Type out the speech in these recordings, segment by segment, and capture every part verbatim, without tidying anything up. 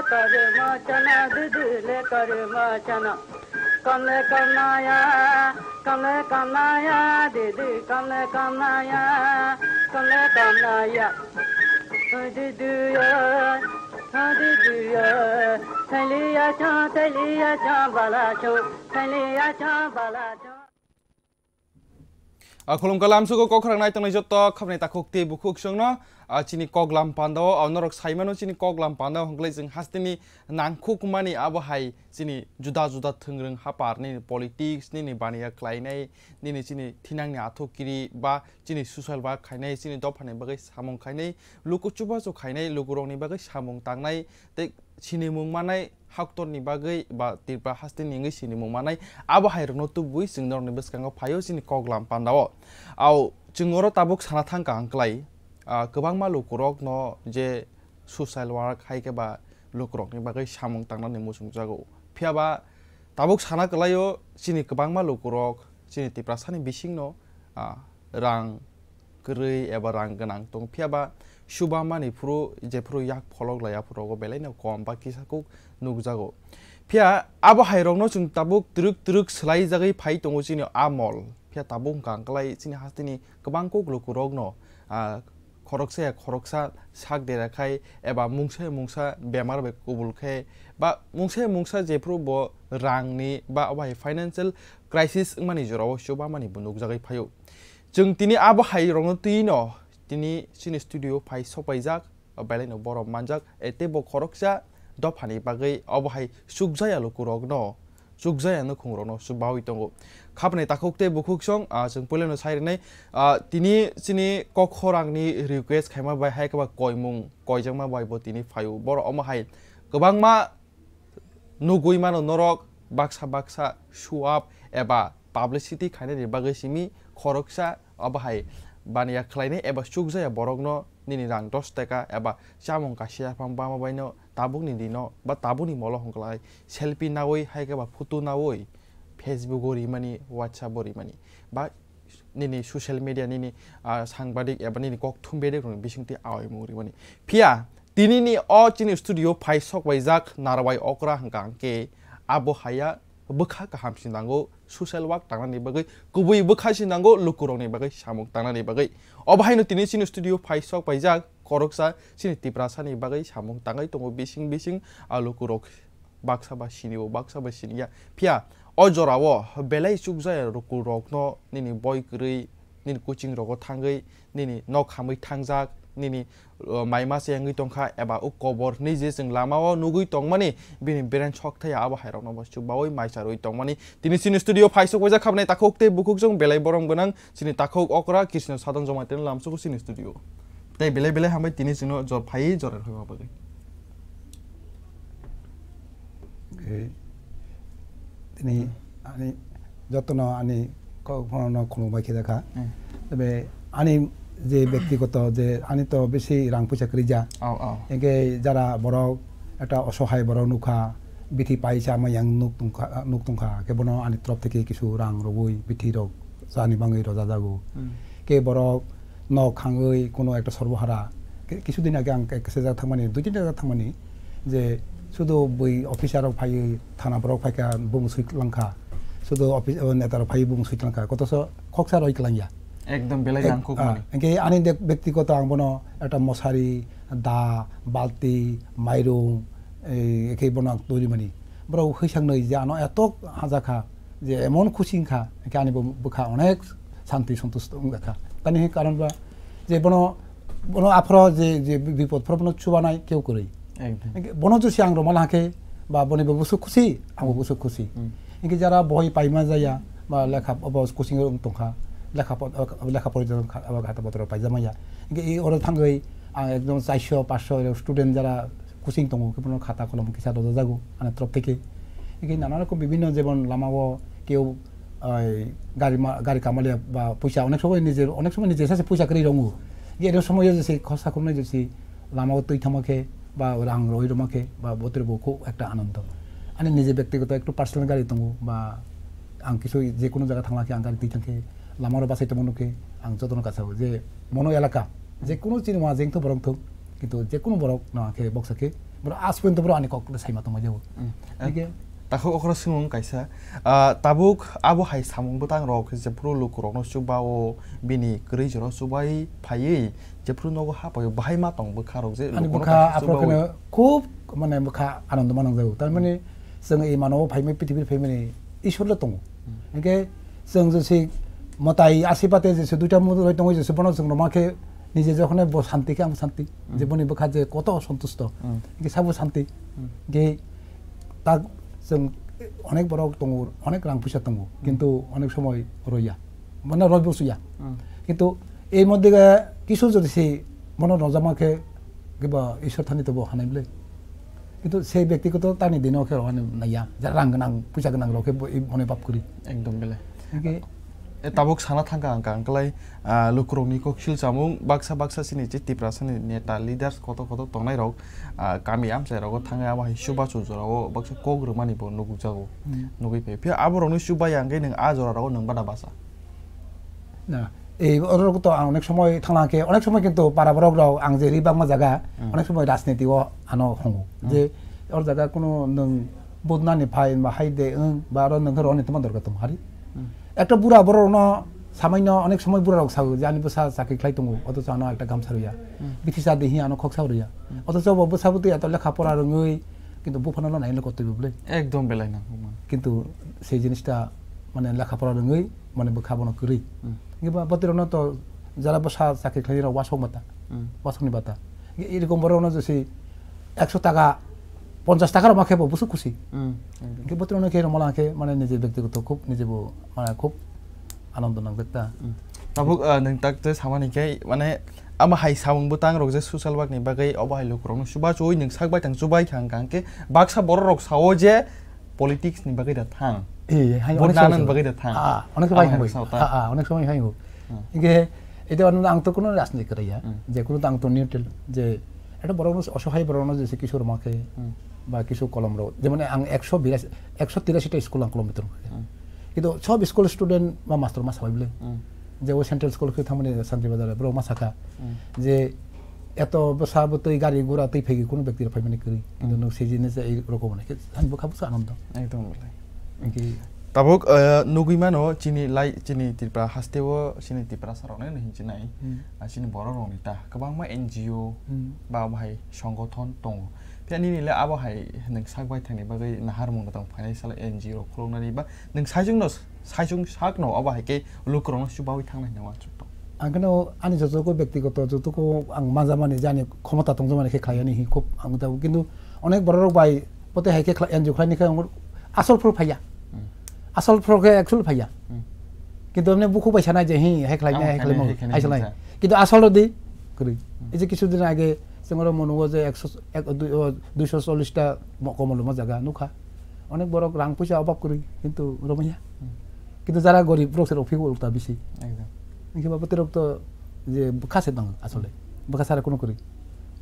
Kare machana didi le kare machana. Kamle kamnaya, kamle kamnaya, didi kamle kamnaya, kamle kamnaya. Didi ya, didi ya, thaliya cha, thaliya cha, bala cha, thaliya cha, bala cha. A khulum kalam sugo kok khorang nai tongnai joto khapnai takhuk tei bukhuk songno, a chini kok lam pandao, a norok saimano chini kok lam pandao hwnglai chwng hasteni nangkhuk mani abo hai chini juda juda thwngrwng hapar nini politics nini baniya khlainai nini chini thinangni athuk kiri ba chini social work khainai chini dophani bagwi samung khainai luku chubachu khainai lukurokni bagwi samung tangnai tei sinimung manai haktorni bagwi ba Tripura hasteni wngwi sinimung manai abo hai rokno tubui chwng norokni bwskango phaio chini kok lam pandao. Au chwng oro tabuk sana thangka ang klai, ah, kwbangma lukurokno je social work hai khe ba lukurokni bagwi samung tangnani muchungjago. Phiya ba tabuk sana kwlaio chini kwbangma lukurok chini Tiprasani bisingno, ah, rang kwrwi eba rang gwnang tong phiya ba chuba mani phuru jephuru yak pholok lai aphuru rogo belai no kom ba kisa kuk nukjago. Phiya abo hai rokno chwng tabuk twrwk twrwk swlai jagwi phai tongo chini a mol. Phiya tabuk hwnkha ang klai chini hasteni kwbang kuk lukurokno, ah, khoroksa ya khoroksa sak dera khai eba mungsa ya mungsa bemar bai kubul khe ba mungsa ya mungsa jephuru bo rangni ba abo hai financial crisis wngmani jorao chuba mani bo nukjagwi phaio. Chwng tini abo hai rokno twi no tini chini studio phai sok paijak, belai no borom manjak, e tei bo khoroksa dophani bagwi abo hai chukjaya lukurokno, chukjaya nukhungrokno chubawi tongo. Khapnai takhuk tei bukhuk song, ah, chwng puilano sai rwnai, ah, tini chini kok khorangni request khaima bai hai khe ba koimung koijakma bai bo tini phaio. Borok omo hai kwbangma nugwi mano norok baksa baksa show up eba publicity khainani bagwi simi khoroksa abo hai baniya khlainai eba chukjaya borokno nini rang dos taka eba chamung kaisa yaphang bama baino tabukni dino ba tabukni molo hwnklai selfie nawi hai khe ba photo nawi Facebook o rimani, WhatsApp o rimani ba nini social media nini, ah, sangbadik eba nini kok thum bedek rokni bisingtwi aoimung rimani. Phiya tinini o chini studio phai sok baijak Narwai Okra hwnkha hwnkhe abo haya bwkha kaham si nango social work tangnani bagwi, kubui bwkha si nango lukurokni bagwi samung tangnani bagwi. Obo haino tini chini studio phai sok paijak khoroksa chini Tiprasani bagwi samung tangwi tongo bising bising a lukurok baksa ba sinio, baksa ba siniya. Phiya o jorao belai chukjaya lukurokno nini boi kwrwi, nini coaching rogo thangwi, nini nok hamwi thangjak, nini, uh, mai masa yangwi tongkha, eba o kobor hwnwi je chwng lamao nugwi tongmani, bini beren sok thaya abo hai rokno bo chubawi mai charwi tongmani. Tini chini studio phai sok waijak khabnai takhuk tei bukhuk chwng belai borom gwnang, chini takhuk okra Krishna Sadhan Jamatia lamsugo chini studio. Tei belai belai hambai tini chwngno jor phaiwi jora rwma bagwi. Oke. Tini ani jotono ani kokno khulumbai khe jakha. Hmm. Tebe ani je bektigoto je ani to bisi rang puisa kwrwija. Oh, oh. Hingke jara borok ekta osohai borok nukha, bithi paisa ma yang nuk tongkha, nuk tongkha. Ke bono ani torop theke kisu rang rwui bithi rok chani bangwi rojajago. Hmm. Ke borok nok khangwi kuno ekta sorbohara. Ki-, kisudin age ang ke-, kesa jaga thangmani, dui tin ta jaga thangmani, je sudu bui officer rok phaiwi thana borok phaikha bumung sui langkha, sudu office, o neta rok phaiwi bumung sui langkha, kotoso khoksa roi klangya. Ekdom belai nangkuk mani. Hingke ani de-, bektigoto ang bono ekta mosari, da, balti, mairung, ei, ekhe bono ang twi mani. Borok hwisang nwi je ano etok hajakha, je emon khusi wngkha, hingke ani bo bwkha onek santi sontusto wngjakha. Tani hwnka karon ba je bono, bono aphro je, je bipod phro bono chubanai keu kwrwi. Ekdom. Hingke bono jusi ang rwma nahakhe ba boni bo busuk khusi, ang bo busuk khusi. Hmm. Hingke jara boi paima jaya ba lekha obo coaching room tongkha, lekha po-, lekha pori jang kha-, abo kha tabok paijama ya. Hingke i oro thangwi ang ekdom chairso, paanso student jara coaching tongo, khe bono khata kolom kisa rojajago ani torop theke. Hingke nana rokom bibinno jemon lama o keu, ai, gari ma-, gari kamalia ba puisa onek somoi nije, onek somoi nije sase puisa kwrwi rongo. Hingke ero somoi o jese khosa khumnai jese lama o twi thangma khe ba rang roi rwma khe ba botre bo khub ekta anondo. Ani nije bektigoto ektu personal gari tongo ba ang kisu je kunu jaga thangla khe ang gari twi thang khe lama ro bachai tongma nukhe ang jotono kasao je mono elaka je kunu chini ma jeng thok borok thok kintu je kunu borok no khe boksa khe Bro, as point bro ani kok le saima tongma jago. Hingke takhuk okra swngmung kaisa, ah, tabuk abo hai samung bwtang rok jephuru lukurokno chubao, bini kwrwi jorao chubai phaiwi jephuru nogo hapaio bahai ma tong bwkha rok je ani lukurokno bwkha kaisa aphuru chubawi. Kheno khub mane bwkha anando manang jago. Tar mane chwng ei mano phaimani, prithibi phaimani Ishwar le tongo. Hingke chwng jese mwtai asibate jese duita mwtai tongo jese bono chwng roma khe nije jokhone bo santi khe ang santi. Je boni bwkha je koto santusto. Hingke sabo santi. Hingke tak chwng onek borok tongo, onek rang puisa tongo. Kintu onek somoi roya. Mane roi busuya. Kintu ei moddhe kisu jodi se bono rojama khe kiba Ishwar thani tobo hanai bwle. Kintu sei byaktigoto tani dino khe rohani naiya, ja rang gwnang, puisa gwnang rok khe bo-, i-, mone bab kwrwi. Ekdom belai. Hingke e, tabuk sana thangka ang kang klai, ah, lukurokni koksil chamung baksa baksa chini je Tiprasani neta, leaders koto koto tongnai rok, ah, kami amchai rogo thangwi abo hai chubachu jorao baksa kok rwmani bo nukjago, nugwi phai. Phiya aborokni chubai ang khe nwng a jora rogo nwng bana basa. Na, ei, orok to ang onek somoi thangla khe, onek somoi kintu para borok rok ang je ri bangma jaga, onek somoi rajniti o ano hongo. Je or jaga kuno nwng budnani phai ba hai de wng, ba aro nwng khe roni tongma dorkar tong hari. Ekta bura borok no samaino onek somoi bura rok sao je ani bwsa chakri khlai tongo, othocho ano ekta gamsa rwya. Bithisa de hi ano khoksa rwya. Othocho bo bwsa bwtwi eto lekha pora rwngwi, kintu buphano no naino kotwi bwle. Ekdom belai nang. Kintu sei jinista mane lekha pora rwngwi mane bwkha bono kwrwi. Hingke ba bwtwi rokno to jara bwsa chakri khlai rok wasok mata. Wasokni bata. Hingke erokom borok no jesi ekso taka, ponchas taka rok ma khe bo busu khusi. Hingke bwtwi rokno khe rwma lang khe mane nije byaktigoto khub nije bo mane khub anando nangjak ta. Tabuk, ah, nwng tak tei samani khe mane ama hai samung bwtang rok je social work ni bagwi obo hai lukurokno chubachu nwng sak bai thang chubai thang kang khe baksa borok rok sao je politics ni bagwi da thang. Eh, hai, vote onek na somoi nang bagwi da thang. Ah, onek somoi hai. Ah, ah, onek somoi hai. Hingke ete ano ang to kuno rajniti kwrwi ya. Je kuno to ang to neutral. Je eta borok no osohai borok no jese kisu rwma khe ba kisu kolom rok. Jemon ang ekso birashi, ekso tirashi ta school ang kolom bitor. Kintu sob school student ba master ma sabai bwle. Je o central school khe thangmani Santri Bazar borok ma saka. Je eto bwsa bwtwi gari gura twi phai kuno byakti rok phaimani kwrwi. Kintu nwng sei jinisa ei rokom hwnwi khe ani bwkha bwsa anando. Ekdom belai. Hingke tabuk, eh, nugwi mano chini lai, chini Tripura haste o chini Tiprasa rok no hinchinai. Ah, chini borok rok ni ta kwbangma N G O ba omo hai songothon tongo. Phiya nini le abo hai nwng sak bai thangni bagwi naharmung no tong phainai salo N G O rok khuluknani ba nwng saichung no, saichung sak no obo hai khe lukurok no chubawi thangnai hinwi uansuk tong. Ang kheno ani joto ko byaktigoto joto ko ang manjamani jani khomota tongjakmani khe khlai ani hi khub ang jabo kintu onek borok rok bai pote hai khe khlai, N G O khlai ni khe ang asol phuru phaiya. Asol phuru khe actual phaiya. Kintu emne bukhuk bai sanai je hi hai khlai nai, hai khlai mau, hai sanai. Kintu asol rodi kwrwi. Ei je kisu din age chwng oro monugo je ekso, ek, dui, o, duiso chollish ta mo-, komol rwma jaga nukha. Onek borok rang puisa obab kwrwi, kintu romaya. Kintu jara gorib borok se rok phigo ulta bisi. Ekdom. Hingke ba bwtwi rok to je bwkha se tong asole. Bwkha sara kuno kwrwi.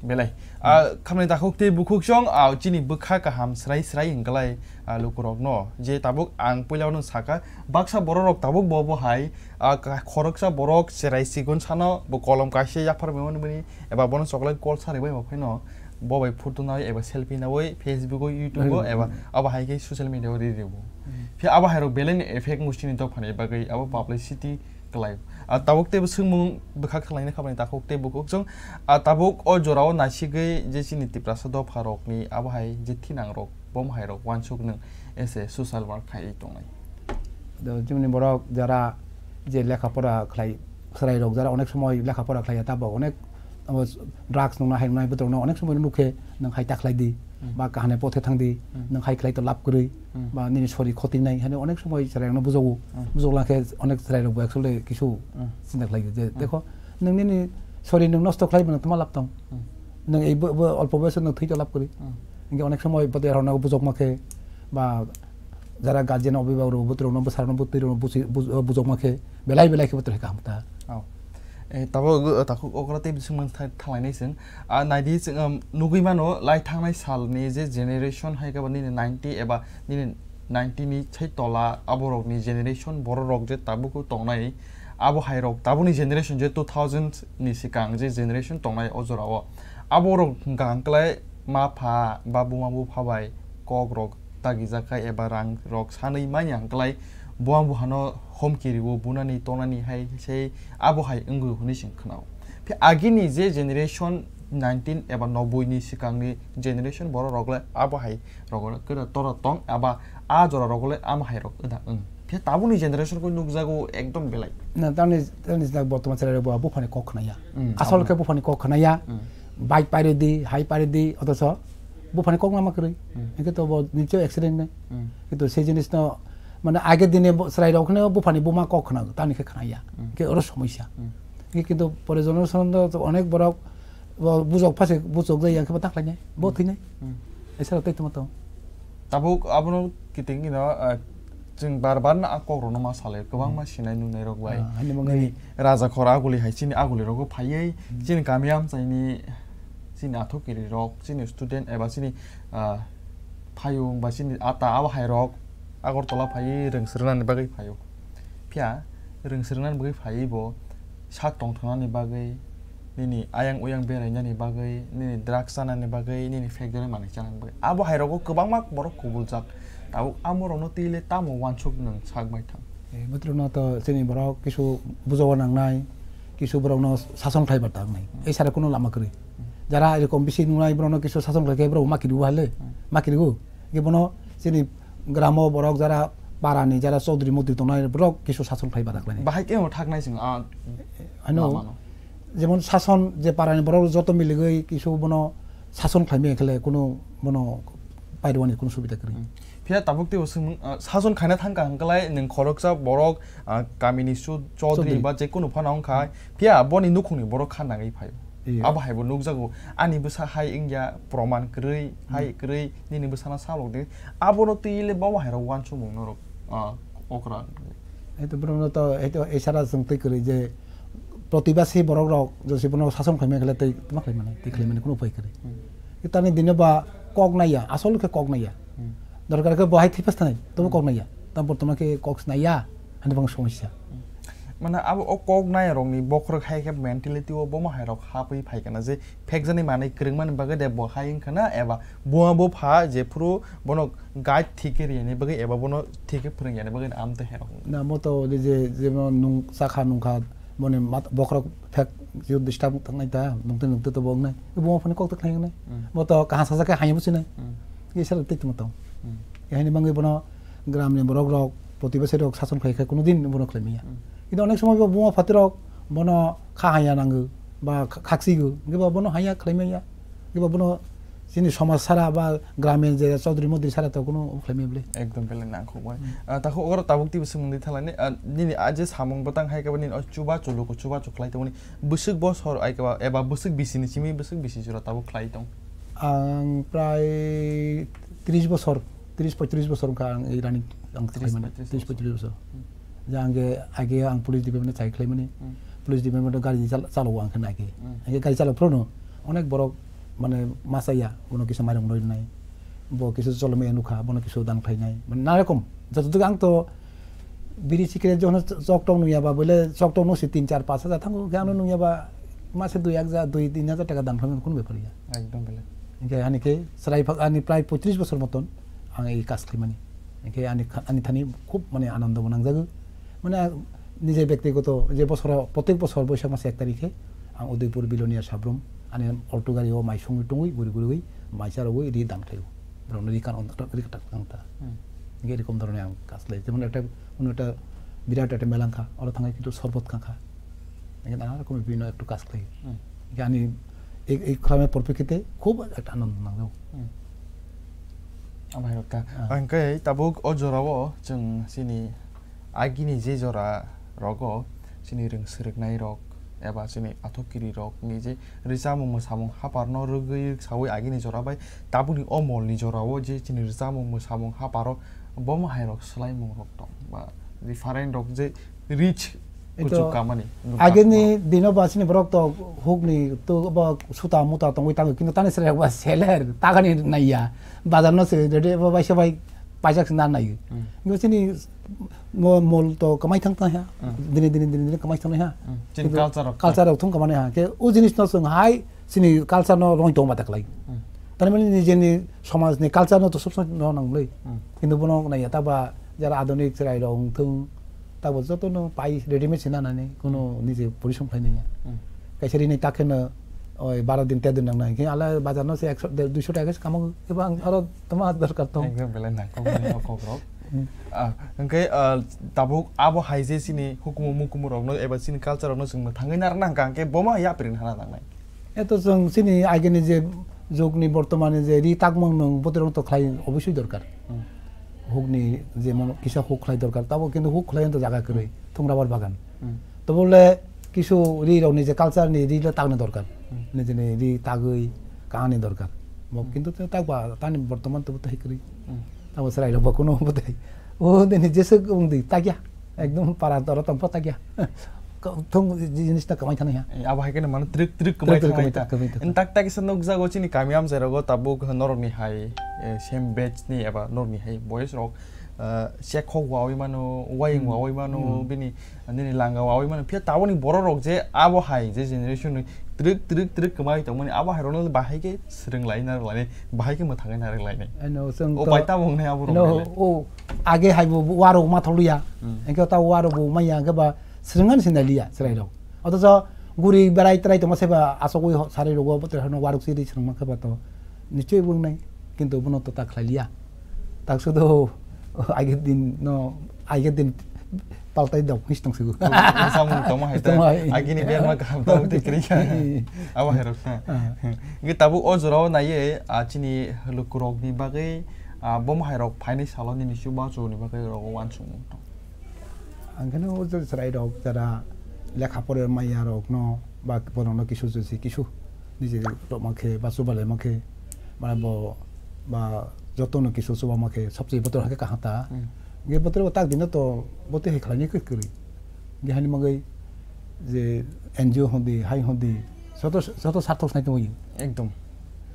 Belai. Ah, khamni takhuk tei bukhuk song, ah, chini bwkha kaham srai srai hingklai, ah, lukurok no. Je tabuk ang puila no saka, baksa borok rok tabuk bo bo hai, ah, ka-, khoroksa borok cherai sigon sano bo kolom kaisa yaphar memo ni bini, eba bono chocolate kol sari bai ma phai no. Bo bai photo nawi eba selfie nawi Facebook o, YouTube o eba abo hai khe social media o ri rw. Phiya abo hai rok belai ni effect musti ni dopha ni bagwi abo publicity kwlai. A tabuk tei bo swngmung bwkha khwlai ni kha bai takhuk tei bukhuk chwng a tabuk o jora o naisigwi je chini Tiprasa dopha rok ni abo hai je thinang rok bom hai rok uansuk nwng ese social work khai tongnai. Do chimni borok jara je lekha pora khlai, chwrai rok jara onek somoi lekha pora khlai ya, tabok onek abo drugs nungna hai nai botrok no onek somoi nukhe nang hai ta khlai di, ba kahane pothe thang di, nang hai khlai to lab kwrwi, ba nini sori khoti nai hani onek somoi chwrai rok no bujogo. Bujok lang khe onek chwrai rok bo actually kisu chinta khlai di je, dekho, nang nini sori nung nosto khlai bwna tma lab tong. Nang ei bo, bo olpo boyos nang thwi to lab kwrwi. Hingke onek somoi bote rok no bujok ma khe ba jara guardian obibak rok bote rok no bwsarok no bwtwi rok no busi-, buj-, bujok ma khe belai belai khe bote rok kaham ta. Oh. Eh, tabuk, eh, takhuk okra tei bising man thai-, thalai nai chwng. Ah, naidi chwng, um, nugui mano lai thangnai sal ni je generation hai khe ba nini ninety eba nini ninety ni sai tola abo rok ni generation borok rok je tabuk tongnai abo hai rok tabuk ni generation je two thousand ni sikang je generation tongnai o jora o abo rok hwnkha hwnkhe lai ma pha ba buma bupha bai kok rok tagijak khai eba rang rok sanwi manya hwnkhlai buma buphano homki rio bunani tonani hai se abo hai wngwi hwnwi chwng khwnao. Phi agini je generation nineteen eba noboi ni swkangni generation borok rok le abo hai rok le kwda tora tong eba a jora rok le amo hai rok wda wng. Phi tabukni generation khe nukjago ekdom belai. Na, tamni, tamni sida bortoman chwrai rok bo buphani kok khwnaya. Mm, Asol abo. Khe buphani kok khwnaya. Mm. Bike pairwi di, hai pairwi di, othocho buphani kok ma kwrwi. Mm. Hwnkhe to bo nicho accident nai. Mm. Kintu sei jinis no, mane, age dine bo, chwrai rok kheno buphani buma kok khwna, tamni khe khwnaya. Mm. Hwnkhe oro somosya. Mm. Hwnkhe kintu pore generation do to onek borok bo bujok phase bujok jai, hwnkhe bo ta khlainai, bo Mm. thwinai. Mm. Esa rok tei tongma tong. Tabuk abono kiting ino, ah, chwng bar bar no a kok rok no ma salai, kwbangma Mm. sinai nunai rok bai. Ah, hani mangani. Nini Raja khor aguli hai chini aguli rogo phaiwi, Mm. chini kami amchaini chini athok kiri rok, chini student eba chini, ah, phayung ba chini ata abo hai rok Agartala phaiwi rwng swrwngnani bagwi phaio. Phiya rwng swrwngnani bagwi phaiwi bo sak tongthoknani bagwi, nini ayang uyang berainani bagwi, nini drugs chanani bagwi, nini phekjani manwi chanani bagwi. Abo hai rogo kwbangma borok kubuljak. Tabuk amorokno twi le tamo uansuk nwng sak bai thang? Eh, botrokno to chini borok kisu bujogo nangnai, kisu borokno sason khlaibar tangnai. Ei sara kuno lama kwrwi. Jara erokom bisi nungnai borokno kisu sason khlai khe borok ma kirigo hale? Ma kirigo? Hwnkhe bono chini gramo borok jara parani jara chaudhuri modri tongnai borok kisu sason khlaibar tangnai. Bahai khe thaknai chwng a Ano, lamano. Jemon sason je parani borok joto miligwi kisu bono sason khlaimaya khle kuno bono pairwani kuno subida kwrwi. Hmm. Phiya tabuk teibo swngmung, ah, sason khaina thangkha hwnkhlai nwng khoroksa borok, ah, kamini su-, chaudhuri Chaudhuri. Ba je kunu phano wngkha, phiya boni nukhungni borok kha nangwi phaio. Iya. Abo haibo nukjago, ani bwsa hai wngya, proman kwrwi, hai kwrwi, nini bwsano salok di. Abono twi le bomo hairok uansukmung norok, ah, okra. Eto borokno to, eto esara chwng twi kwrwi je protibasi borok rok, josi bono sason khlaimaya khle tei tma khlaimani, tei khlaimani kuno upai kwrwi. Hmm. Tamni dino ba kok naiya, asol khe kok naiya. Hmm. Dorkar khe bo hai thwipas thanai, tobo kok naiya. Ta bortoman khe kok naiya, hani bang somosya. Hmm. Mane abo o kok naiya rokni bokhorok hai khe mentality o bomo hai rok hapwi phai kana je phekjani manwi kwrwngmani bagwi de bo hai wngkha na eba buma bupha jephuru bono guide thik khe riyani bagwi eba bono thik khe phwrwng yani bagwi amtwi hai rok. Na mo to je, je, jemon nwng chakha nungkha, boni mat-, bokhorok phek jio disturb tongnai ta, nungtwi nungtwi to bo wngnai. Buma buphani kok to khnai wngnai. Hmm. Bo to kaham sajak khe hamya bo sinai. Hmm. Ye sal tei tongma tong. Hmm. Ye haini bangwi bono gramni borok rok, protibasi rok sason khlai khe kuno din bono khlai manya. Hmm. Kintu onek somoy bo buma phatwi rok bono kha hamya nango, ba kha-, khakchigo, hwnkhe bo bono hamya khlai manya. Hwnkhe bo bono chini somaj sara ba gramin je chaudhuri modri sara to kuno khlai manya bwle. Ekdom belai nangkuk bai. Hmm. Ah, takhuk oro tabuk teibo swngmung di thalani, ah, nini a je samung bwtang hai khe bo nini o chubachu luku chubachu khlai tongmani bwswk bosor ai khe ba eba bwswk bisi ni simi bwswk bisi jora tabuk khlai tong? Ang prai tris bosor, tris poitris bosor wngkha ang ei running ang Tris khlaimani, poitris tris bosor. Poitris bosor. Hmm. Je ang khe age ang police department chai khlaimani. Hmm. Police department gari chal-, chalo ang khe nai khe. Hmm. Ang khe gari chalo phuru no onek borok mane masa ya, bono kisa mairung roi nai. Bo kisa cholomaya nukha, bono kisa dan khlai nai. Mane na rokom, joto duk ang to biri sikre jono chok tong nuya ba bole chok tong no si tin char pas hajar thango, khe ano nuya ba mase dui ek hajar, dui tin hajar taka dan khlai mani kuno bepar ya. Ekdom belai. Hingke ani khe chwrai phak ani prai poitris bosor moton ang ei kaj khlaimani. Hingke ani kha-, ani thani khub mane anando bo nangjago. Mane nije bektigoto je bosoro protek bosor Boisak mas ek tarikhe ang Udaipur Bilonia Sabrum ani auto gari o mai songwi tongwi guri guriwi mai charogwi ri dan khlaio. Borokno ri kan on ri tak ang ta. Hmm. Hingke erokom dhoroner ang kaj khlai. Jemon ekta, ono ekta birat ekta mela wngkha, oro thangwi kintu sorbot khakha. Hingke nana rokom bibhinno ekta kaj khlai. Hmm. Hingke ani ei, ei khlaimani porpekkhite khub ekta anando nangjago. Hmm. Amai rok ta. Ah. Hingke tabuk o jorao chwng chini agini je jora rogo chini rwng swrwknai rok eba chini athok kiri rok ni je rwchapmung mwsamung haparno rwgwi sawi agini jora bai tabukni o molni jorao je chini rwchapmung mwsamung haparo bomo hai rok swlaimung rok tong ba different rok je rich Ito kuchuk kamani. Agini dino ba chini borok to hukni to ba suta muta tongwi tango kintu tani sere ba seler tagani naiya bazar no se rede ba bai se bai pajak sna naiyo. Hmm. Ingo chini mo-, mol to kamai thang tang ha. Hmm. Dini, dini, dini, dini kamai thang ha. Hmm. Chini Kintu culture rok. Culture rok thung kamani ha. Ke o jinis no sung hai chini culture no rong tong ba taklai. Hmm. Tani mani nijeni somajni culture no to sob somoi no nang le. Hmm. Kintu bono naiya ta ba jara adunik chwrai rok wng thung, ta bo joto no pai readymade se nanani, kuno Hmm. nije porisom khlai naiya. Hmm. Kaisa rini ta kheno oi baro din tero din nang nai. Khe ala bazar no se ekso, der, duiso taka se kamo, eba ang aro toma dorkar tong. Ekdom belai nangkok mani o kok rok. Hmm. Ah, hwnkhe, ah, tabuk abo hai je chini hukumu mukumu rok no eba chini culture rok no chwng mwthangwi narwk nang kha, hwnkhe bomo yapri hana nang nai. Eto chwng chini agini je jugni bortomani je ri takmung nwng botorok to khlai obosoi dorkar. Hmm. Hukni je mono kisa huk khlai dorkar, tabo kintu huk khlai to jaga kwrwi, Hmm. thung rubber bagan. Hmm. Tobole kisu ri rokni je culture ni ri le takna dorkar. Hmm. Nijini ri tagwi kahani dorkar. Bo Hmm. kintu te takba tani bortoman to bwtwi kwrwi. Hmm. Tabo chwrai rok bo kuno bwtwi. O dini jeswk wng di takya. Ekdom para toro tongpho takya. Thung jinis ta kwmai thani ha. Eh, abo hai khe mano trik trik kwmai Trik trik thangwi kwmai ta. ta, kwmai ta. Entak tak kisa nukjago chini kami amjai rogo tabuk norokni hai, eh, same batch ni eba norokni hai boys rok, eh, chekhok wawi mano, waying Hmm. wawi mano, Hmm. bini nini langa wawi mano. Phiya taboni borok rok je abo hai je generation ni trik trik trik kwmai tongmani abo hai rokno bahai khe swrwng lai na lai, bahai khe mwthangwi na lai nai. Ano, chwng O to, bai tabuk nai abo rok no, nai le. O age hai bo warok ma tholiya. Hmm. Engke ta warok bo maya, engke ba swrwngani sinai liya chwrai rok. Otocho guri berai trai tongma seba asogwi ho-, sari rogo bwtwrano warok siri swrwngma khe ba to nichoi bo wngnai, kintu bono to ta khlai liya. Tak sudo agir din no, agir din paltai dok his tong sigo. Samung tongma hai ta. Tongma hai. Agini berma kaham ta uti kri kha. Abo hai rok ta. Ah. Ngi tabuk o jorao naiye, a, chini lukurok ni bagwi, a, bomo hai rok phaini salo nini chubachu ni bagwi rogo wansukmung tong. Ang kheno o je chwrai rok jara lekha pore maya rok no ba borok no kisu jusi kisu niji rok ma khe ba chubalai ma khe mane bo ba joto no kisu chuba ma khe sabse botor hakhe kaham ta. Hmm. Ge botor bo tak dino to bote hai khlai ni kwrwi. Ge hani magwi je N G O hondi hai hondi joto joto sarthok sai tongwi. Ekdom.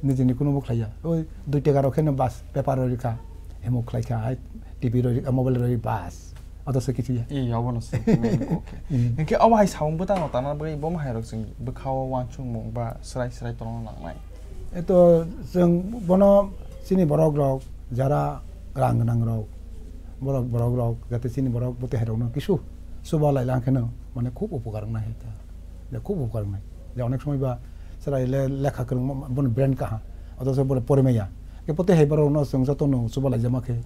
Nijini kuno bo khlaiya. Oi dui taka rok kheno bas paper roi rikha, hemo khlaikha, hai T V roi rikha, mobile roi bas. Oto se kichu ya. Ee, obono se main kok khe. Hmm. Hinkhe obo hai samung bwtang no tangna bagwi bo hai rok chwng bwkhao wansukmung ba swrai swrai tongna nangnai. Eto chwng bono chini borok rok jara rang gwnang rok, borok, borok rok, jate chini borok bwtwi hai rok no kisu chuba lai lang kheno mane khub upokar wng nai hai ta. Je khub upokar wng nai. Je onek somoi ba chwrai le lekha kwrwng ma, bono brain kaha. Oto se bono pori maya. Ke bwtwi hai borok no chwng joto no chuba lai jama khe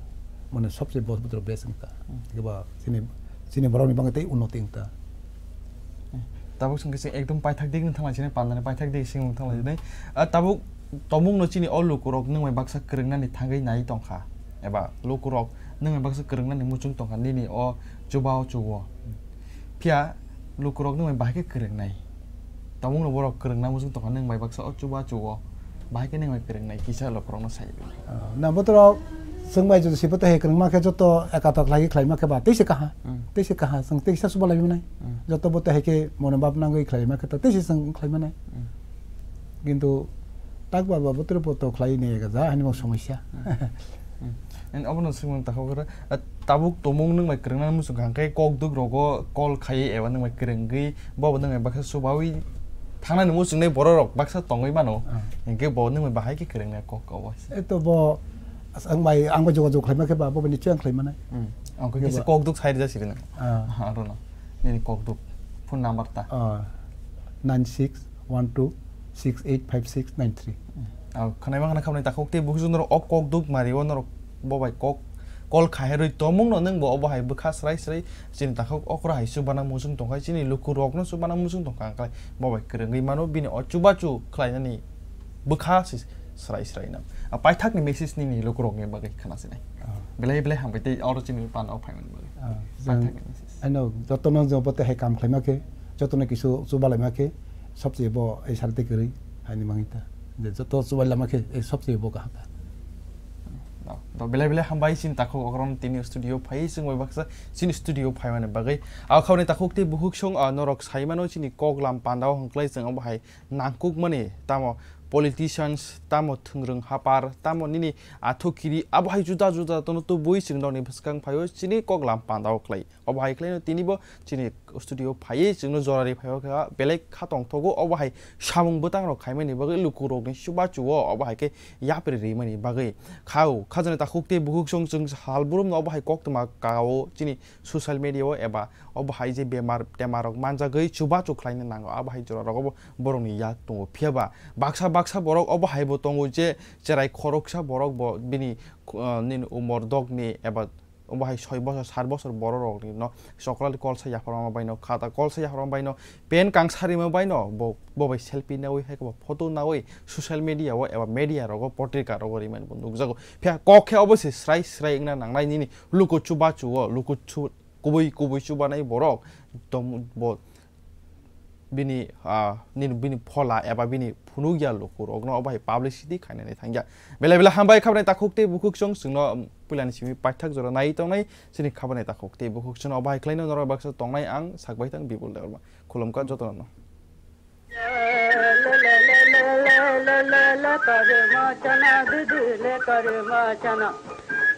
mane sobse bo bwtwi best wng ta. Hmm. Ke ba chini, chini borok ni bagwi tei unnoti wng ta. Tabuk chwng khe chwng ekdom paithak dik wng thang lai chini, pandani paithak dik sing wng thang lai chini. Ah, tabuk tomung no chini o lukurok nwng bai baksa kwrwng nani thangwi nai tong kha. Eba lukurok nwng bai baksa kwrwng nani muchung tong kha nini o chuba o chugo. Phiya lukurok nwng bai bahai khe kwrwng nai. Tomung no borok kwrwng na muchung tong kha nwng bai baksa o chuba chugo. Bahai khe nwng bai kwrwng nai kisa lukurok no sai. Ah, na botorok chwng bai jodi sibo tei kwrwng ma khe joto ekatok lai khe khlai ma khe ba tei se kaha. Hmm. Tei se kaha chwng tei kisa chuba lai manai. Hmm. Joto bo tei hai khe mono bab nangwi khlai ma khe to tei se chwng khlai manai. Hmm. Kintu tak ba ba botor bo to khlai ni ga ja hani mo somosya. Hmm. Hmm. Obono swngmung takhuk khe, ah, tabuk tomung nwng bai kwrwng nani muchung kha hwnkhe kok duk rogo call khai eba nwng bai kwrwngwi bo bo nwng bai baksa chubawi thangnani muchungnai borok rok baksa tongwi mano. Ah. Hinkhe bo nwng bai bahai khe kwrwng nai kok obo. Eto bo as-, ang bai, ang bai jogajog khlai ma khe ba, bo bai nichoi ang khlai manai. Hmm. Ang khe Khe kisa ba- kok duk sai rwja siri nang. Ah. Ah, aro no. Nini kok duk. Phone number ta. Ah, nine six one two six eight five six nine three. Hmm. Ah, khwnai ma khna khamnai takhuk tei bukhuk norok o kok duk mari o norok bo bai kok call khai rwi tomung no nwng bo obo hai bwkha srai srai chini takhuk okra hai chubana muchung tong khai chini luku rok no chubana muchung tong kha ang khlai bo bai kwrwngwi mano bini o chubachu khlai nani bwkha se srai srai no. A paithak ni message nini lukurok ni bagwi khna sinai. Ah. Belai belai hambai tei oro chini pan o phaimani bagwi. Ah, Paithak jeng-, ni message. Ano joto no jobo tei hai kam khlai ma khe, joto no kisu chuba lai ma khe, sobse bo ei sar tei kwrwi hai ni mangwi ta. Je joto chuba lai ma khe, ei sobse bo kaham ta. No, to belai belai hambai chini takhuk okron tini studio phai chwng bai baksa chini studio phaimani bagwi. A khauni takhuk tei bukhuk song, ah, norok sai mano chini kok lam panda o hwnkhlai chwng obo hai nangkukmani tamo politicians, tamo thwngrwng hapar, tamo nini athukiri, abo hai juda juda tono tubui chwng nokni bwskang phaio chini kok lam pandao khlai. Obo hai khlaino tinibo chini studio phaiwi chwngno jorari phaio kha belai kha tongthogo. Obo hai samung bwtangrok khaimani bagwi lukurokni chubachu o obo hai khe yapri rimani bagwi. Khao, khajani takhuk tei bukhuk chwng chwng sal burumno obo hai koktwma kao chini social media o eba obo hai je bemar temarok manjagwi chubachu khlaina nango, abo hai jorarok obo borokni yak tongo. Phiya ba baksa baksa borok obo hai bo tongo je cherai khoroksa borok bo bini, uh, nini umor dogni eba obo hai soi bosor, sat bosor borok rokni no chocolate kolsa yapharma baino, khata kolsa yapharma baino, pen kangsa rima baino, bo, bo bai selfie nawi hai khe bo photo nawi social media o eba media rogo, potrika rogo rimani bo nukjago. Phiya kok khe obo se srai srai wngna nangnai nini luku chubachu o, luku chu kubui kubui chubanai borok tong bo bini, ah, nini, bini phola eba bini phunukya lukurokno obo hai publicity khainani thangya. Belai belai hambai khabrai takhuk tei bukhuk chwng chwngno, um, puilani simi paithak jora nai tongnai chini khabrai takhuk tei bukhuk chwngno obo hai khlaino norok baksa tongnai ang sakbai tang Bipul Debbarma. Khulumkha jotono.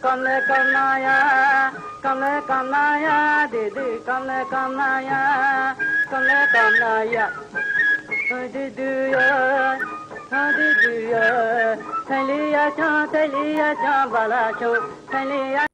Kamle kamnaya, kamle kamnaya, didi kamle kamnaya, kamle kamnaya. Didi ya, didi ya, thaliya cha, thaliya cha, bala cha, thaliya.